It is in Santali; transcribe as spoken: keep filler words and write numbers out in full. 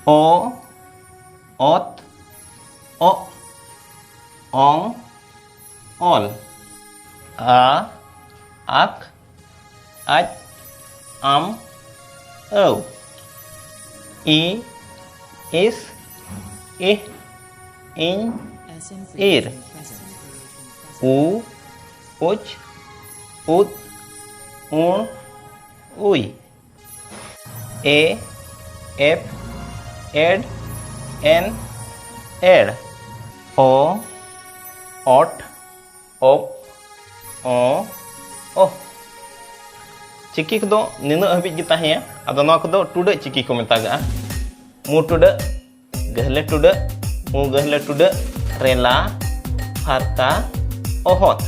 ᱚ, ᱚᱛ, ᱚᱜ, ᱚᱝ, ᱚᱞ᱾ ᱟ, ᱟᱠ, ᱟᱡ, ᱟᱢ, ᱟᱹᱣ᱾ ᱤ, ᱤᱥ, ᱤᱦ, ᱤᱧ, ᱤᱨ᱾ ᱩ, ᱩᱪ, ᱩᱫ, ᱩᱬ, ᱩᱭ᱾ ᱮ, ᱮᱯ, ᱮᱰ, ᱮᱱ, ᱮᱲ᱾ ᱚ, ᱚᱴ, ᱚᱯ, ᱚ, ᱚᱦ᱾ ᱪᱤᱠᱤ ᱠᱚᱫᱚ ᱱᱤᱱᱟᱹᱜ ᱦᱟᱹᱵᱤᱡ ᱜᱮ ᱛᱟᱦᱮᱸᱭᱟ᱾ ᱟᱫᱚ ᱱᱚᱣᱟ ᱠᱚᱫᱚ ᱴᱩᱰᱟᱹᱜ ᱪᱤᱠᱤ ᱠᱚ ᱢᱮᱛᱟᱜᱟᱜᱼᱟ᱾ ᱢᱩ ᱴᱩᱰᱟᱹᱜ, ᱜᱟᱹᱦᱞᱟᱹ ᱴᱩᱰᱟᱹᱜ, ᱢᱩ ᱜᱟᱹᱦᱞᱟᱹ ᱴᱩᱰᱟᱹᱜ, ᱨᱮᱞᱟ, ᱯᱷᱟᱨᱠᱟ, ᱚᱦᱚᱫ᱾